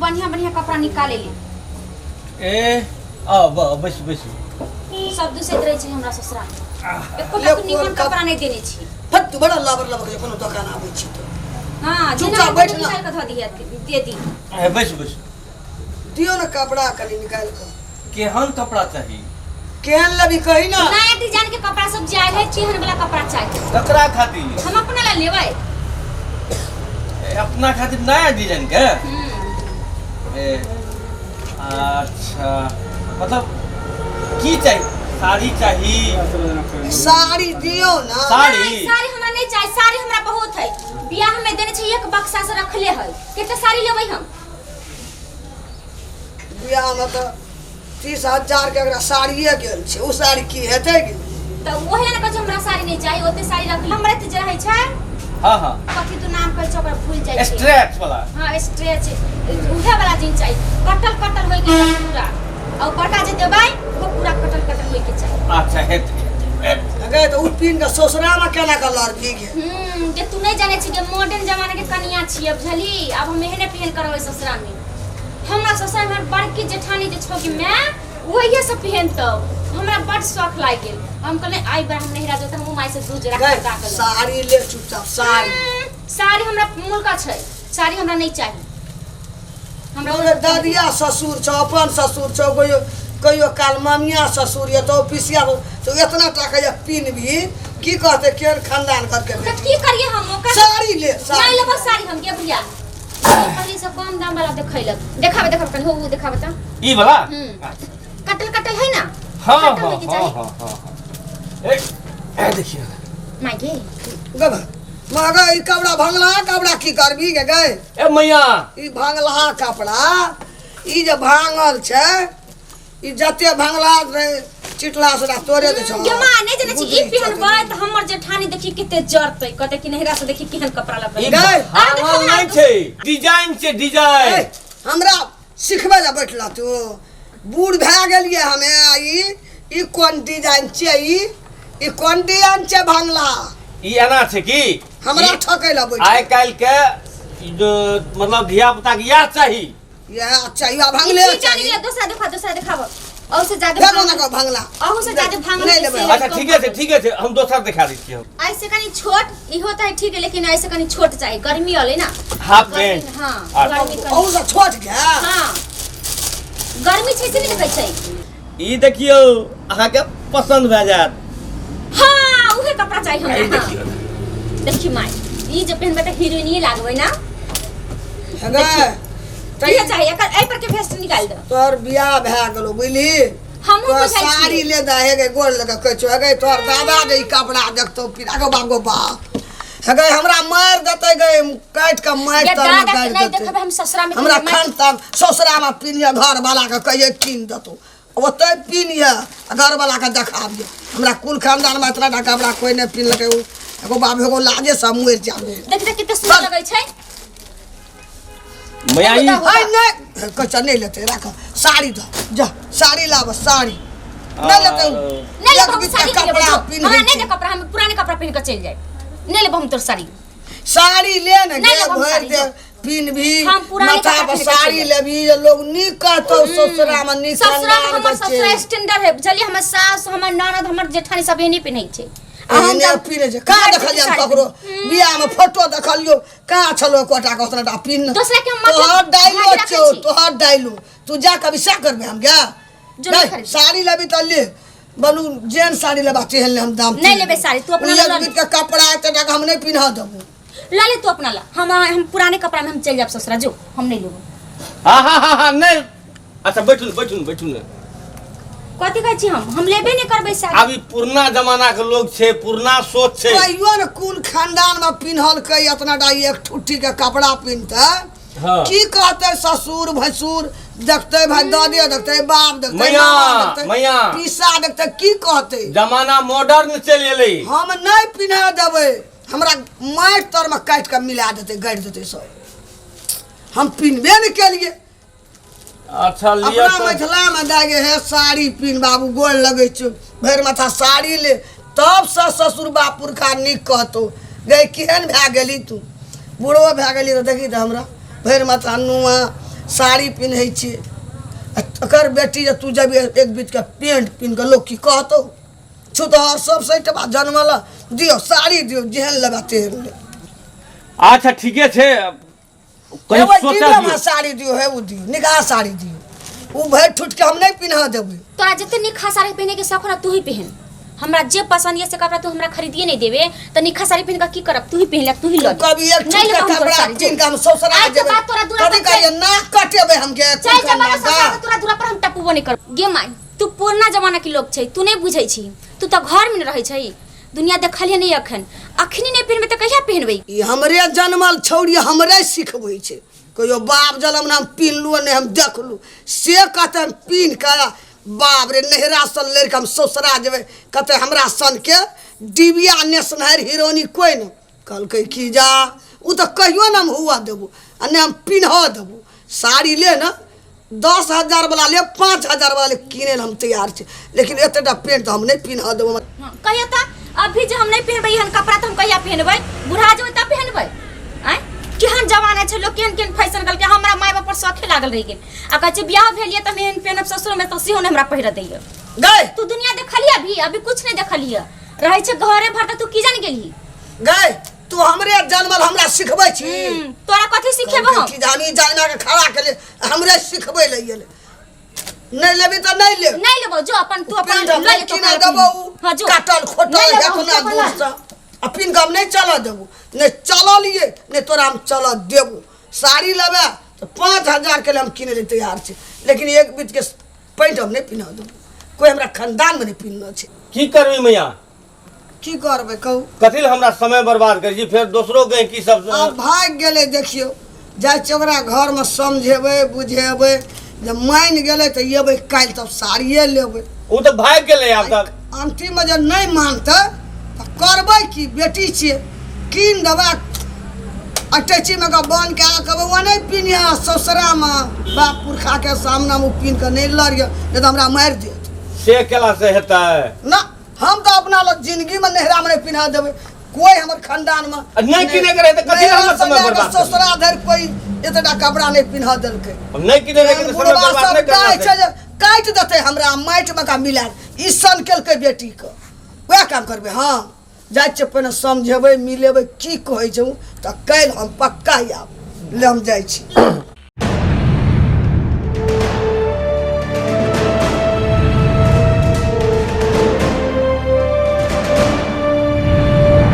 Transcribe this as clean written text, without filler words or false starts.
बढ़िया बढ़िया कपड़ा निकाले ले। ए आउ बैसू बैसू। सब दूसैत रहै छै हमरा ससुरा, एको ले टा कोन निमन कप- कपड़ा नहि देने छी। फट, तू बड़ा लाबर लाबर के कोनो दोकान आबै छी तो। हाँ, जेना चुपचाप बैठ ना। निकालि कऽ धऽ दिहे, दे दी। ए, बैसू बैसू। दियौ ने कपड़ा कनि निकालि कऽ। केहन कपड़ा चाही? केहन लेबी कही ना। नया डिजाइन के कपड़ा सब जे आयल है, केहन वाला कपड़ा चाही? ककरा खातिर? हम अपना ला लेबै। ए, अपना खातिर नया डिजाइन के? हम्म। ए, अच्छा, मतलब की चाही? साड़ी चाही? साड़ी दियौ ना। साड़ी? नहीं, साड़ी हमरा नहीं चाहिए, साड़ी हमरा बहुत है। बियाह में देने छै, एक बक्सा से रखले है। कते साड़ी लेबै हम? बियाह में तऽ 30,000 के एकरा साड़िए गेल छै, ओ साड़ी की हेतै की? तऽ ओहे ने कहै छै हमरा साड़ी नहीं चाहिए, ओते साड़ी रखले हमरा तऽ जे रहै छै। हाँ हाँ। कथी तू नाम कहै छै ओकरा, भूल जाइ छै। स्ट्रेच वाला। हाँ, स्ट्रेच, उहे वाला जींस चाहिए, कटल कटल होय के चाही पूरा, और बड़का जे देबै वो पूरा कटल कटल होय के चाही। अच्छा, हेतै हेतै। गए तऽ ओ पिन के ससुरा में केना के लड़की के? हम्म, जे तू नहीं जाने छी के मॉडर्न जमाना के कनिया छियै, बुझली? आब हम एहने पहिन करबै ससुरा में। हमरा ससुरा में बड़की जेठानी जे छौ कि मैं वही सब पहनतौ, हमरा बड शौक लागि गेल। हम कहले आई बार हम नहिरा जेतै, हम माई से दू जोड़ा गए खरीदा के लेबै। साड़ी ले चुपचाप साड़ी। साड़ी हमरा मुल्का छै, साड़ी हमरा नहीं चाहिए। हमरा तोरे दादिया ससुर छौ, अपन ससुर छौ, कहियो कहियो काल मामिया ससुर ये तो पिसिया तो इतना टाका ये पिन भी की कहते केहन खानदान करके तऽ बेटी। की करिए हम ओकर? साड़ी ले नहीं साड़ी। लेबो साड़ी हम के भैया। पहले से कम दाम वाला देखैलक, देखाबे देखाबे कनि हो, उ देखाबे तऽ। ई वाला? हम्म। अच्छा। कटल कटल है ना? हाँ। कटल हाँ। होइके हाँ। चाही। हाँ हाँ हाँ, ए ए देखियो। माय गे। गब मगर ई कपड़ा भंगला कपड़ा की करबी गे गए? ए मैया, ई भंगला कपड़ा, ई जे भांगल छै, ई जते भंगला रहे चिटला सोटा तोरे दे छौ। गे मां, नहीं जानै छी ई बुद्धि पहनबै तऽ हमर जेठानी देखी कते जरतै, कहतै कि नहिरा से देखी केहन कपड़ा ई लगल। गए। भांगल नहि छै, डिजाइन छै डिजाइन। ए, हमरा सिखबै लए बैठल तू? बूढ़ भए गेलियै हमे। ई ई कोन डिजाइन छियै? ई ई कोन डिजाइन छै भांगला? ई एना छै कि हमरा ई ठकै लए बैठल। आइ काल्हि के ई जो मतलब धिया पुता के इएह चाही। इएह चाहिए, आ भांगले ई चाही। जानी, दोसरा देखा, दोसरा देखाबो और से ज्यादा फेको ना भांगल। कहो भांगला। अहू से ज्यादा भांगल नहि लेबै। से अच्छा, ठीके छै, ठीके छै, हम दोसर देखा दै छियै। ऐसे कनी छोट इहो तऽ ठीक है, लेकिन ऐसे कनी छोट चाहिए, गर्मी अलै ना। हाफ गर्मी- पैंट। हाँ। अच्छा। गर्मी कनी। अहू से छोट के? हाँ, गर्मी छै से नहि देखै छै। ई देखियौ, अहाँके पसन्द भए जायत। हाँ, उहे कपड़ा चाहिए हमरा। ई हाँ। देखियौ। देखी माय, ई जे पहनबै तऽ हीरोइनिये लागबै ना। हे गै, इहे चाहिए, एकर एहि पर के भेस्ट निकालि दो। तोहर बियाह भए गेलो, बुझली? हमहूँ तोहर बुझै छियै। साड़ी ले दे। हे गै, गोर लगे कहै छौ। हे गै, तोहर दादा जे ई कपड़ा देखतौ पिरा गो बाप गो बाप, हे गै, हमरा मारि देतै गै, काटि कऽ मारि गे तर मे दादा के गाड़ि नहि देतै। देखबै हम ससुरा में। हमरा खन तक ससुरामे पिनिए, घर वाला के कहिए कीन देतौ, ओतै पिनिए आ घर वाला के देखाबिए। हमरा कुल खानदानमे इतना टा कपड़ा कोइ नहि पिनलकै। ओ एगो बाप एगो लाजे सब मरि जाबे। देख देख, कते सुन्दर लगै छै। मैया, ई है नहि कहै नहि लेतै, राख साड़ी दऽ जा, साड़ी लाब, साड़ी नहि लेतै। नहीं एक लेबो हम बीत के साड़ी, नहीं लेबो कपड़ा जो। पिन्है हमरा नहीं छै। दे कपड़ा, हम पुराने कपड़ा पहन के चलि जाए। नहीं लेबो हम तोर साड़ी। साड़ी ले ने नहीं गे, लेबो हम भरि साड़ी, दे जो। पिन भी हम पुराने माथा कपड़ा पर पहिन के साड़ी चलि लेबी जे लोग नीक कहतौ, ससुरा में नीक ससुरा में खानदान हमर के ससुरा छै। स्टैंडर्ड है, बुझलियै? हमर सास, हमर ननद, हमर जेठानी सब एहने पहिनै छै आ हम एहने जब पिन्है छै। कहाँ देखलियै हम ककरो बियाह में फोटो देखलियौ? कहाँ छलो एकोटा के ओतना टा पिन्ह? दोसरा के हम माथा तोहर डाइलो भागी राखै छौ छी। तोहर डाइलो, तू जा कभी सएह करबै हम गे? जो नहीं नहीं खरीद। साड़ी लेबी तऽ ले, बनू जेहन साड़ी लेबा तेहन ले, हम दाम नहीं लेबै साड़ी, तू अपना एक ला ले। बीत के कपड़ा एते टा के हम नहीं पिन्ह देबो। ला ले तू अपना ला, हम पुराने कपड़ा में हम चल जाब ससुरा, जो हम नहीं लेबो। हाँ हाँ हाँ हाँ, नहीं, अच्छा, बैठू ने, बैठू ने, बैठू ने। कथी कहै छी? हम लेबे नहीं करबै साड़ी। आब ई पुरना जमाना के लोग छै, पुरना सोच छै। कहियो ने कुल खानदान में पिन्हलकै एतना टा एक ठुट्ठी के कपड़ा पिन्हतै? हाँ। की कहतै ससुर भैंसुर देखतै, भाई दादे देखतै, बाप देखतै, मैया, मामा देखतै, मैया। पीसा देखतै, की कहतै? जमाना मॉडर्न चलि एलै। हम नहीं पिन्हा देबै, हमरा माटि तर में काटि कऽ मिला देतै, गाड़ि देतै सब। हम पिन्हबे नहि केलियै। अच्छा, लिअ। अपना तऽ मिथिला में दए गे, हे साड़ी पिन बाबू, गोर लगै छौ, भरि माथा साड़ी ले, तब से ससुर बाप पुरखा नीक कहतौ। गे, केहन भए गेली तू? बूढ़ो भए गेली तऽ देखी तऽ हमरा भरि माथा नुआ साड़ी पिन्है छियै। आ तकर बेटी जे तू जेबही एक बीतके पेंट पिन्ह कऽ, लोक की कहतौ? छुतहर सब सैटबा जनमल। दियौ साड़ी, दियौ, जेहन लेबा तेहन ले। अच्छा, ठीके छै, कहीं हेबै सोचऽ दियौ दियौ। हमरा साड़ी दियौ, हे ओ दियौ, निकाह साड़ी दियौ। ओ भरि ठुटके हम नहि पिन्ह देबै। तोरा जते निखा साड़ी पहने के शौक ना, तू ही पहन। हमरा जे पसंद ये से कपड़ा तू हमरा खरीदिए नहीं देबे त निखा साड़ी पहन के की करब? तू ही पहन ले, तू ही ल। कभी एक नहीं ठुटके लेबो हम तोरा कपड़ा साड़ी, पिन्ह के हम ससुरा आज के जेबै। बाद तोरा दूरा कथी पर करियै, नाक कटेबै हम के? चल जमाना ससुरा के तोरा दूरा पर हम टपुबो नहीं करब। गे माय, तू पुरना जमाना के लोग छै, तू नहीं बुझै छी। तू त घर में न रहै छै, दुनिया देखलिए नहीं। अखन अखनी नहीं पहनबे त कहिया पहनबे? ई हमरे जनमल छौड़ी हमरे सिखबै छै। कहियो बाप जनम ने हम पिन्हलू ने हम देखलू, से कहते हम पिन्ह के बाप रे नहिरा सन लड़ि के हम ससुरा जेबै। कहते हमरा सन के डिबिया नेसनहर हिरोनी कोइ नहि। कहलकै कि जा, ओ तऽ कहियो ने हम हुआ देबो आ ने हम पिन्हऽ देबो। साड़ी ले ने, 10,000 वाला ले, 5,000 वाला ले, किनै लए हम तैयार छी, लेकिन एतेटा पेंट तऽ हम नहि पिन्हऽ देबो। हाँ, कहियो तऽ अभी जे हम नहीं पहनबै एहन कपड़ा तऽ हम कहिया पहनबै? बुढ़ा जेबै तब पहनबै? आँय, केहन जमाना छै, लोग केहन केहन फैशन करलकै। हमरा माय बाप पर शौखे लागल रहि गेल आ कहै छै बियाह भेल ये तऽ हम एहन पहनब ससुरमे, तऽ सेहो नहि हमरा पहिरऽ दैए। गै, तू दुनिया देखलियै? अभी अभी कुछ नहीं देखलियै, रहै छै घरे भर, तऽ तू की जान गेलही? गै, तू हमरे जनमल हमरा सिखबै छी? तोरा कथी सिखेबो हम? की जानी जाना के खड़ा के ले हमरे सिखबै ले गेलै। नहि लेबी तऽ नहि लेब। नहीं लेबो, जो अपन तू अपन पेंट हम लऽ नहि ले, तू किनै अपन देबौ। हाँ, जो। काटल खोटल नहि लेबो हम, एतना तू अपन लऽ। दूरसँ आ पिन कऽ हम नहि चलऽ देबौ, नहि चललियै नहि तोरा हम चलऽ देबौ। साड़ी लेबै तऽ 5,000के लिए हम किनै लए तैयार छी, लेकिन एक बीतके पैंट हम नहि पिन्ह देबौ। कोइ हमरा खानदानमे नहि पिन्हने छै। की करबी मैया? की करबै कहू? कथी लए हमरा समय बर्बाद करै छी? फेर दोसरो गैंहकी सब आब भागि गेलै। देखियौ, जाइ छियै ओकरा घरमे, समझेबै बुझेबै, जे मानि गेलै तऽ एबै काल्हि, तब साड़िए लेबै। ओ तऽ भागि गेलै आब तक। अंतिममे जे नहि मानतै तऽ करबै की? बेटी छियै, कीन देबै। अटैचीमे कऽ बन कए कऽ कहबै, ओ नहि पिन्हिए ससुरामे, बाप पुरखाके सामनामे ओ पिन्ह कऽ नहि लड़िए, नहि तऽ हमरा मारि देत। से केला से हेतै? ना, हम तऽ अपना लग जिंदगीमे नहिरामे नहि पिन्हा देबै। कोइ हमर खानदानमे आ नहि किनै के रहै तऽ कथी लए हमर समय नहिरा बर्बाद से ससुरा धरि कोइ एतेटा कपड़ा नहि पिन्हा देलकै। हम नहि किनै रहे तऽ समय बुढ़बा बर्बाद सब नहि करना कहै छै छै। जे काटि देतै हमरा माटिमे का मिला ई सन केलकै बेटीके, वएह काम करबै। हँ, जाइ छियै, पहिने समझेबै मिलेबै, की कहै छै ओ, तऽ काल्हि हम पक्का आयब। ले, हम जाइ छी।